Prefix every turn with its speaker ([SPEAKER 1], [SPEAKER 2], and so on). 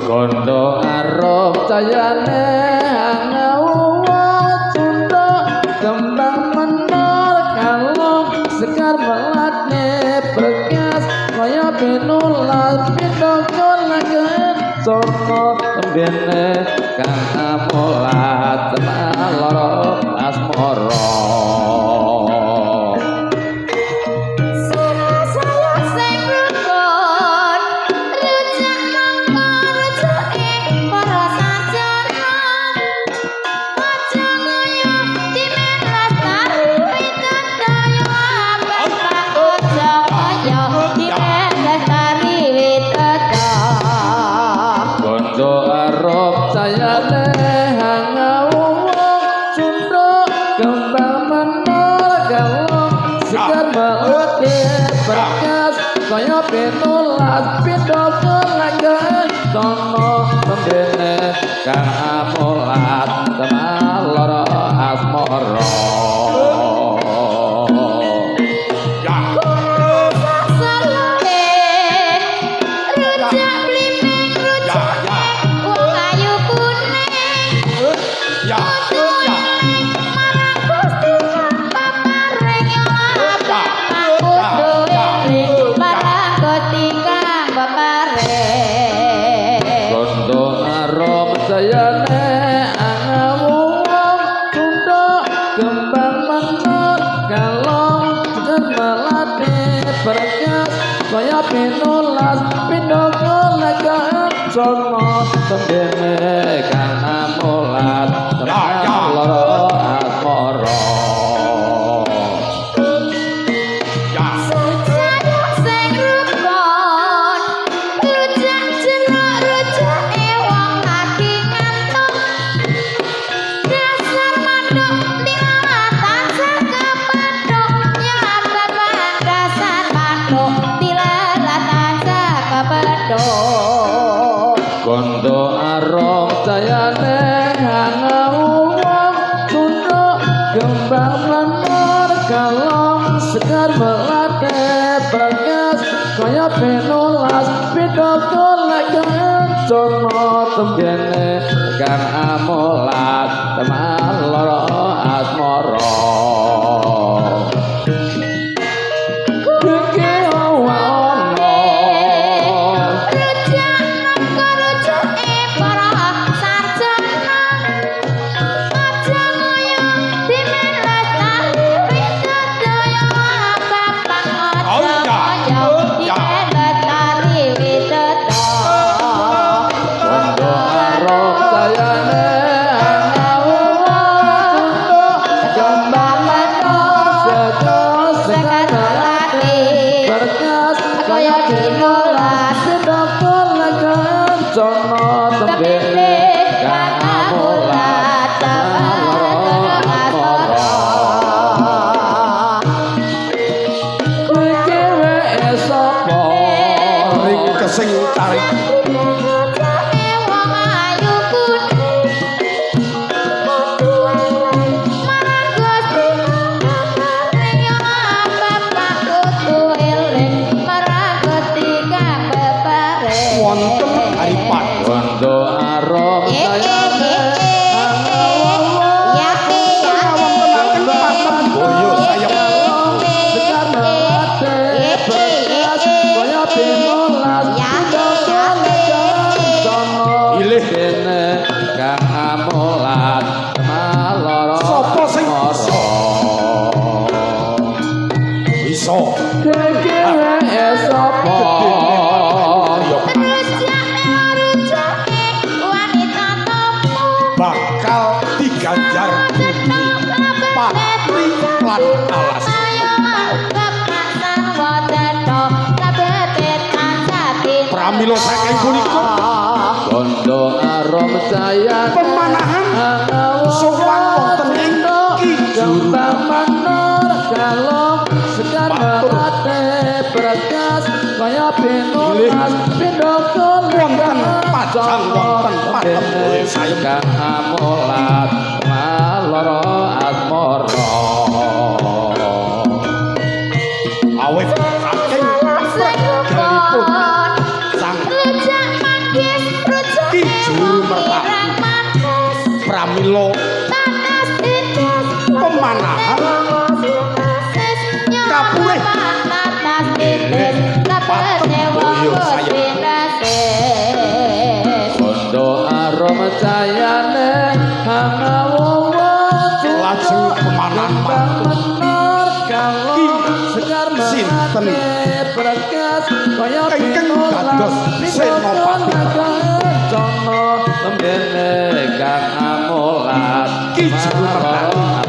[SPEAKER 1] Gondo arum cayane ngawuwa tunduk kembang menor kalong sekar melate berkas kaya pinulas pindoko lagen sono tembene kang amulat loro asmara. Kaya pitulas pindoko langgeng sono tembene kang amulat temaloro asmara. Kaya pinulas pindoko langgeng sono tembene kang amulat loro asmara. Gondo arum cayane ngawuwang tunduk kembang menor kalong sekar melate berkas kaya pinulas pindoko langgeng sono tembene kang amulat temaloro asmara.
[SPEAKER 2] Bakal diganjar bumi pati lan alas. Pramila saking punika
[SPEAKER 1] Kondo arom cayane
[SPEAKER 2] Pemanahan sowan wonten ing Ki Juru
[SPEAKER 1] Kembang menor kalong sekar
[SPEAKER 2] Matur.
[SPEAKER 1] melate berkas kaya pinulas pindho
[SPEAKER 2] Wonten pajang wonten patemboyo sayem.
[SPEAKER 1] Kang amolat maloro asmara.
[SPEAKER 2] Awit saking pregalipun sang Ki Juru Merpati pramila pemanahan kapurih patemboyo sayem.
[SPEAKER 1] Kondo arom cayane hangawowo.
[SPEAKER 2] Lajeng pemanahan
[SPEAKER 1] Kembang menor kalong
[SPEAKER 2] Ki
[SPEAKER 1] sekar
[SPEAKER 2] sinten
[SPEAKER 1] melate berkas kaya
[SPEAKER 2] ingkang
[SPEAKER 1] pinulas
[SPEAKER 2] dados senopati?
[SPEAKER 1] Kencana lembene kang amolat
[SPEAKER 2] Ki Juru Merpati.